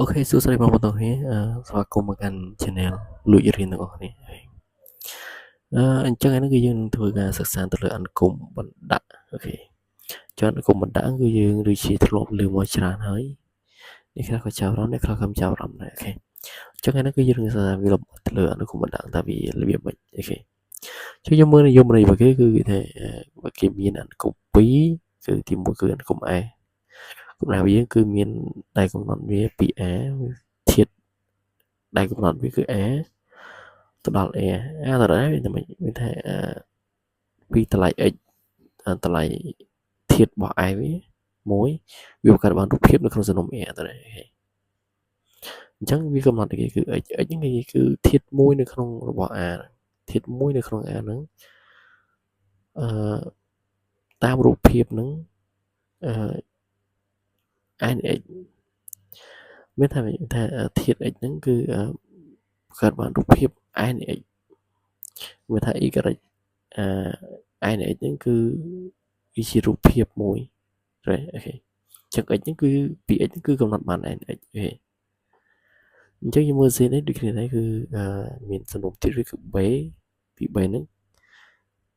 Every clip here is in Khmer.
OK សួស្តីបងប្អូនទាំងគ្នាស្វាគមន៍មកកាន់ Channel លួចរៀនទាំងអស់គ្នាអញ្ចឹងអានេះគឺយើងនឹងធ្វើការសិក្សាទៅលើអនុគមន៍បណ្ដាក់ OK ចុះអនុគមន៍បណ្ដាក់គឺយើងដូចជាធ្លាប់លើមកច្រើនហើយអ្នកខ្លះក៏ចាប់អារម្មណ៍អ្នកខ្លះក៏មិនចាប់អារម្មណ៍ដែរ OK អញ្ចឹងអានេះគឺយើងនឹងសិក្សាវាលម្អិតទៅលើអនុគមន៍បណ្ដាក់តើវារបៀបម៉េច OK ចុះយើងមើលនិយមន័យរបស់គេគឺគេថាគេមានអនុគមន៍2គឺទី1គឺអនុគមន៍ A កំណត់វាគឺមានដែនកំណត់វាពី A ធាតុដែនកំណត់វាគឺ A ទៅដល់ A A ទៅដល់ A វាតែមានថាពីតម្លៃ x តម្លៃធាតុរបស់ A វាមួយវាបង្កើតបានរូបភាពនៅក្នុងសំណុំ A ទៅដែរអញ្ចឹងវាកំណត់គេគឺ x x ហ្នឹងគេគឺធាតុមួយនៅក្នុងរបស់ A ធាតុមួយនៅក្នុង A ហ្នឹងអឺតាមរូបភាពហ្នឹងអឺ n x មានថាថាធាតុ x ហ្នឹងគឺបង្កើតបានរូបភាព n x មានថា y អឺ n x ហ្នឹងគឺវាជារូបភាពមួយរ៉េ OK ចឹង x ហ្នឹងគឺពី x ហ្នឹងគឺកំណត់បាន n x OK អញ្ចឹងយើងមើល z នេះដូចគ្នាដែរគឺមានសំណុំធាតុវាគឺ b ពី b ហ្នឹង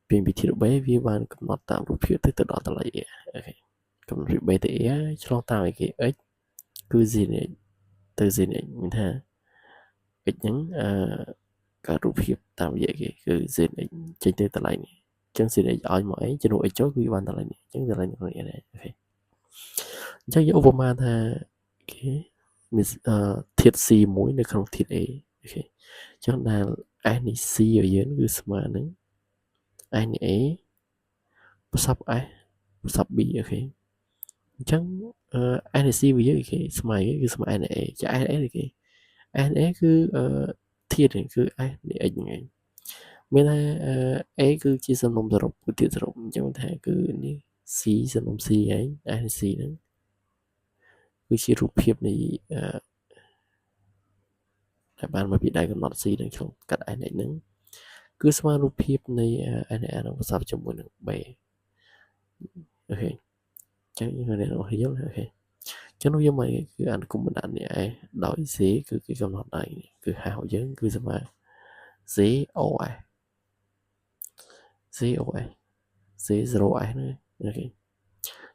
ពីធាតុ b វាបានកំណត់តាមរូបភាពទៅទៅដល់តម្លៃ a OK កំណត់ពី b ទៅ a ឆ្លងតាមឲ្យគេ x គឺ z នេះទៅ z នេះមានថា x ហ្នឹងអឺកើតរូបភាពតាមរយៈគេគឺ z x ចេញទៅតម្លៃនេះអញ្ចឹង z x ឲ្យមកអីជំនួស x ចូលគឺបានតម្លៃនេះអញ្ចឹងតម្លៃនេះនេះ OK អញ្ចឹងយើងឧបមាថាគេមានធាតុ C មួយនៅក្នុងធាតុ A OK អញ្ចឹងដែល S នៃ C ឲ្យយើងគឺស្មើនឹង S នៃ A ប្រសព S ប្រសព B OK អញ្ចឹង S នៃ C របស់យើងគេស្មើគេគឺស្មើ S នៃ A ចា S A គេ S A គឺធាតុគឺ S នៃ x ហ្នឹងឯងមានថា A គឺជាសំណុំសរុបគឺធាតុសរុបអញ្ចឹងថាគឺនេះ C សំណុំ C ឯង S នៃ C ហ្នឹងគឺជារូបភាពនៃអឺដែលបានមកពីដែនកំណត់ C នឹងឆ្លងកាត់ S នៃហ្នឹងគឺស្មើរូបភាពនៃ S នៃ A នឹងប្រសពជាមួយនឹង B OK ចឹងយើងអ្នកនរយល់ OK ចឹងនោះយកមកគឺអនុគមន៍បណ្ដាក់នេះឯដោយ C គឺគេកំណត់ដែរគឺហៅយើងគឺស្មើ C O S C O S C 0 S ហ្នឹង OK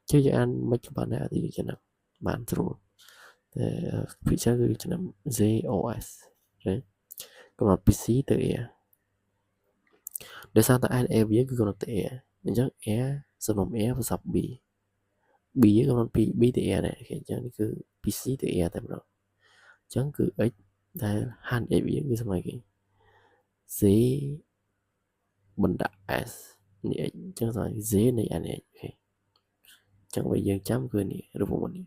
ជឿយើងអានមិនក៏បានដែរអត់ទីចំណាំបានស្រួលតែពិសេសគឺចំណាំ Z O S កំណត់ពី C ទៅ A ដោយសារតែ S A វាគឺកំណត់ទៅ A អញ្ចឹង A សំណុំ A ប្រសព B B កំណត់ពី B ទៅ A ដែរ OK អញ្ចឹងនេះគឺពី C ទៅ A តែម្ដងអញ្ចឹងគឺ x ដែលហាន់ x វាគឺស្មើគេ C បណ្ដាក់ S នេះ x អញ្ចឹងស្មើ Z នៃ N x OK អញ្ចឹងបើយើងចាំគឺនេះរូបមន្តនេះ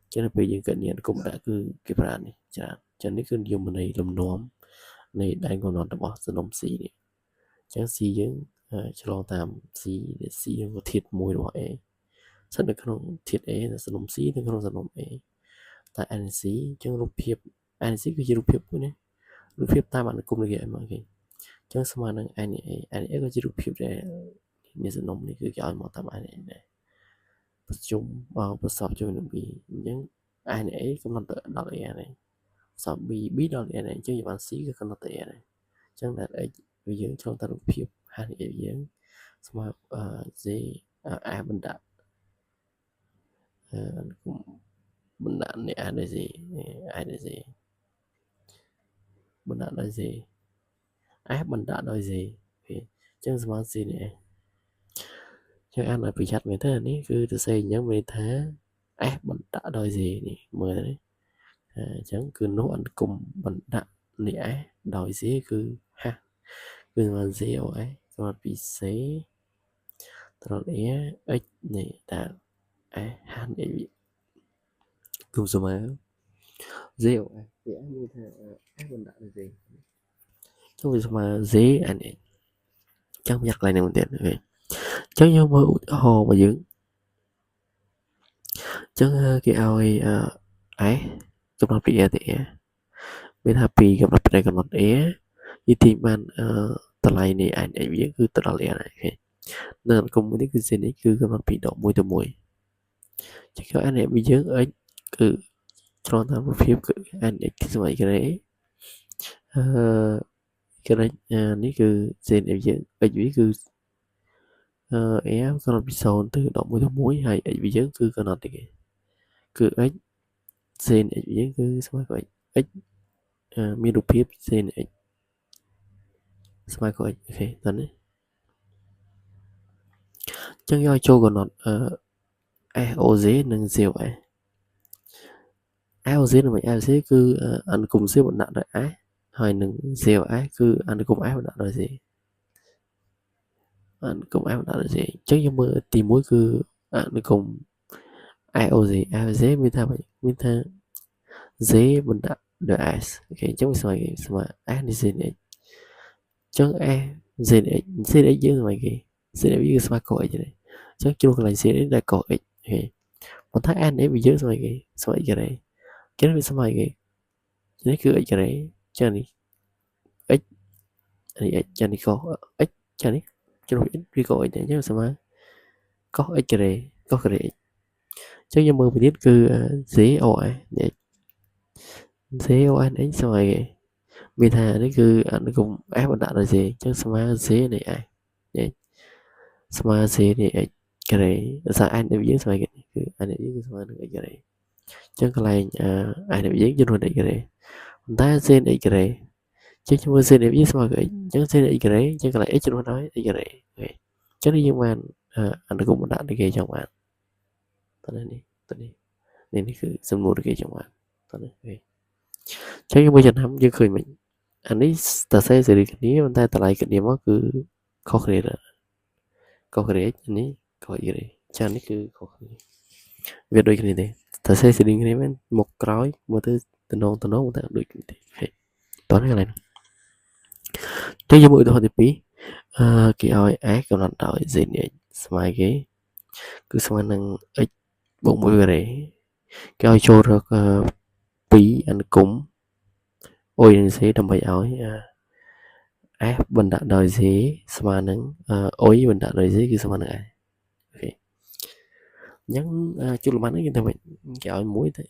អញ្ចឹងពេលយើងគណនាគុំដាក់គឺគេប្រើនេះច្រើនអញ្ចឹងនេះគឺនិយមន័យលំនាំនៃដែនកំណត់របស់សំណុំ C នេះអញ្ចឹង C យើងឆ្លងតាម C C យើងក៏ធាតុមួយរបស់ A ស្ថិតនៅក្នុងធាតុ A សំណុំ C នៅក្នុងសំណុំ A តែ NC អញ្ចឹងរូបភាព NC គឺជារូបភាពមួយណារូបភាពតាមអនុគមន៍នៃគេឲ្យមកគេអញ្ចឹងស្មើនឹង NA NA ក៏ជារូបភាពដែលមានសំណុំនេះគឺគេឲ្យមកតាម NA ដែរប្រជុំប្រសពជាមួយនឹង B អញ្ចឹង NA កំណត់ទៅដល់ A នេះប្រសព B B ដល់ A នេះអញ្ចឹងយើងបាន C គឺកំណត់ទៅ A នេះអញ្ចឹងដែល x វាយើងឆ្លងតាមរូបភាពហាន A យើងស្មើ Z A បណ្ដាក់អនុគមន៍បណ្ដាក់នៃ A ដោយ Z A ដោយ Z បណ្ដាក់ដោយ Z S បណ្ដាក់ដោយ Z OK អញ្ចឹងស្មើ C នេះឯងចឹងអានឲ្យប្រយ័ត្នមែនទេនេះគឺទៅសេអញ្ចឹងមានថា S បណ្ដាក់ដោយ Z នេះមើលនេះអញ្ចឹងគឺនោះអនុគមន៍បណ្ដាក់នៃ S ដោយ Z គឺ H គឺស្មើ Z O S ស្មើពី C ត្រង់ A x នេះតា S ហាន x គឺស្មើ Z O S វាមានថា S បណ្ដាក់ដោយ Z ចុះវាស្មើ Z N x ចឹងប្រយ័ត្នកន្លែងនេះមែនទេ OK ចឹងយើងមើលឧទាហរណ៍របស់យើងចឹងគេឲ្យ S កំណត់ពី A ទៅ A មានថាពីកំណត់ពីកំណត់ A យទាញបានតម្លៃនៃ N x វាគឺទៅដល់ A ដែរ OK នៅអនុគមន៍មួយនេះគឺ Z នេះគឺកំណត់ពីដក1ទៅ1ចឹងគេ N x វាយើង x គឺ ត្រង់តាមរូបភាពគឺ n x ស្មើ y ការ៉េអឺ y នេះគឺ z នៃយើង x វាគឺអឺ r កំណត់ពី0ទៅ11ទៅ1ហើយ x វាយើងគឺកំណត់ទីគេគឺ x z x យើងគឺស្មើกับ x x មានរូបភាព z x ស្មើกับ x OK តោះនេះចឹងយកចូលកំណត់អឺ SOZ និង ZOS SOZ និង SOZ គឺអនុគម Z បណ្ដាក់ដោយ S ហើយនឹង ZOS គឺអនុគម S បណ្ដាក់ដោយ Z អនុគម S បណ្ដាក់ដោយ Z អញ្ចឹងយើងមើលទី1គឺអនុគម SOZ SOZ មានថាមានថា Z បណ្ដាក់ដោយ S OK អញ្ចឹងវាស្មើគេស្មើ S នៃ Z នៃ x អញ្ចឹង S Z នៃ x Z នៃ x យើងស្មើគេ Z នៃ x គឺស្មើក x ទេអញ្ចឹងជ្រុះកន្លែង Z នេះដែលក x OK ប៉ុន្តែ S នៃ x វាយើងស្មើគេស្មើ x ការ៉េអញ្ចឹងវាស្មើគេនេះគឺ x ការ៉េអញ្ចឹងនេះ x នេះ x ចឹងនេះក x ចឹងនេះជ្រុះ x វាក x ដែរអញ្ចឹងស្មើក x ការ៉េកការ៉េ x អញ្ចឹងយើងមើលមួយទៀតគឺ Z O S នេះ Z O S x ស្មើគេមានថានេះគឺអនុគម S បណ្ដាក់ដោយ Z អញ្ចឹងស្មើ Z នៃ S នេះស្មើ Z នៃ x ការ៉េដោយសារ S នៃយើងស្មើគេគឺ S នៃយើងគឺស្មើនឹង x ការ៉េអញ្ចឹងកន្លែង S នៃយើងចំនួន x ការ៉េប៉ុន្តែ Z នៃ x ការ៉េចឹងជាមួយ Z នៃយើងស្មើกับ x អញ្ចឹង Z នៃ x ការ៉េអញ្ចឹងកន្លែង x ចំនួនដោយ x ការ៉េ OK អញ្ចឹងនេះយើងបានអនុគមបណ្ដាក់ដែលគេចង់បានតោះនេះតោះនេះនេះនេះគឺសំណួរដែលគេចង់បានតោះនេះ OK ចឹងយើងមើលចំណាំយើងឃើញមិញអានេះតសេសេរីគ្នាប៉ុន្តែតម្លៃគ្នាមកគឺខុសគ្នាដែរខុសគ្នានេះខុសគ្នាចានេះគឺខុសគ្នាវាដូចគ្នាទេតសេសេរីគ្នាមែនមុខក្រោយមើលទៅតំណងតំណងតែដូចគ្នាទេ OK តោះនេះកន្លែងទៅយើងមើលឧទាហរណ៍ទី2អឺគេឲ្យ s កំណត់ដោយ z នេះស្មើគេគឺស្មើនឹង x បូក1ការ៉េគេឲ្យចូលរក2អនុគម O និង Z ដើម្បីឲ្យ S បណ្ដាក់ដោយ Z ស្មើនឹង O បណ្ដាក់ដោយ Z គឺស្មើនឹង S OK អញ្ចឹងជួលលំហាត់នេះគេធ្វើម៉េចគេឲ្យមួយទៅ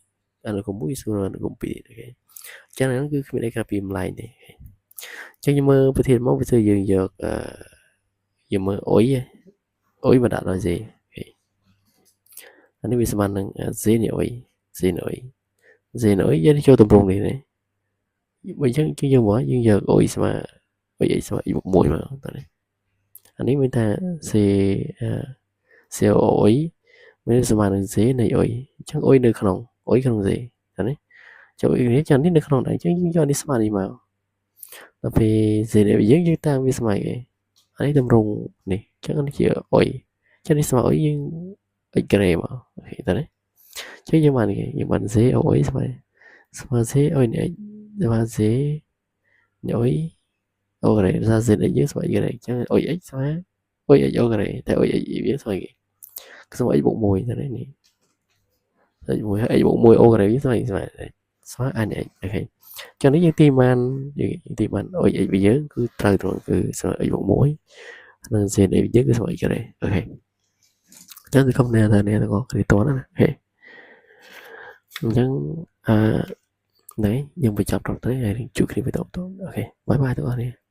អនុគម1ស្មើអនុគម2 OK អញ្ចឹងហ្នឹងគឺគ្មានអីក្រៅពីម្លែងទេអញ្ចឹងយើងមើលប្រធានមកវាធ្វើយើងយកយើងមើលអុយអុយបណ្ដាក់ដោយ Z OK អានេះវាស្មើនឹង Z នៃអុយ Z នៃអុយ Z នៃអុយយើងចូលទម្រង់នេះទេបើអញ្ចឹងយើងមកយើងយកអុយស្មើអុយ x ស្មើ x បូក1មកតើនេះអានេះមានថា C C អុយមានស្មើនឹង Z នៃអុយអញ្ចឹងអុយនៅក្នុងអុយក្នុង Z តើនេះចូលអុយនេះចឹងនេះនៅក្នុងដែរអញ្ចឹងយើងយកនេះស្មើនេះមកដល់ពេល Z នៃយើងយើងតាមវាស្មើគេអានេះទម្រង់នេះអញ្ចឹងនេះជាអុយអញ្ចឹងនេះស្មើអុយយើង x ការ៉េមក OK តើនេះអញ្ចឹងយើងបានគេយើងបាន Z អុយស្មើស្មើ Z អុយនៃ x ស្មើ Z នៃអុយអូការ៉េដោយសារ Z x យើងស្មើ x ការ៉េអញ្ចឹងអុយ x ស្មើអុយ x អូការ៉េតែអុយ x វាស្មើគេស្មើ x បូក1តើនេះនេះ x 1ហើយ x បូក1អូការ៉េវាស្មើស្មើស្មើ n x OK ចឹងនេះយើងទីបានយើងទីបានអុយ x របស់យើងគឺត្រូវត្រង់គឺស្មើ x បូក1និង z x យើងគឺស្មើ x ការ៉េ OK ចឹងគឺខំអ្នកថាអ្នកទាំងអស់គ្នាតណា OK អញ្ចឹងអឺនេះយើងបញ្ចប់ត្រឹមនេះហើយជួបគ្នាវីដេអូបន្ត OK bye bye ទាំងអស់គ្នា។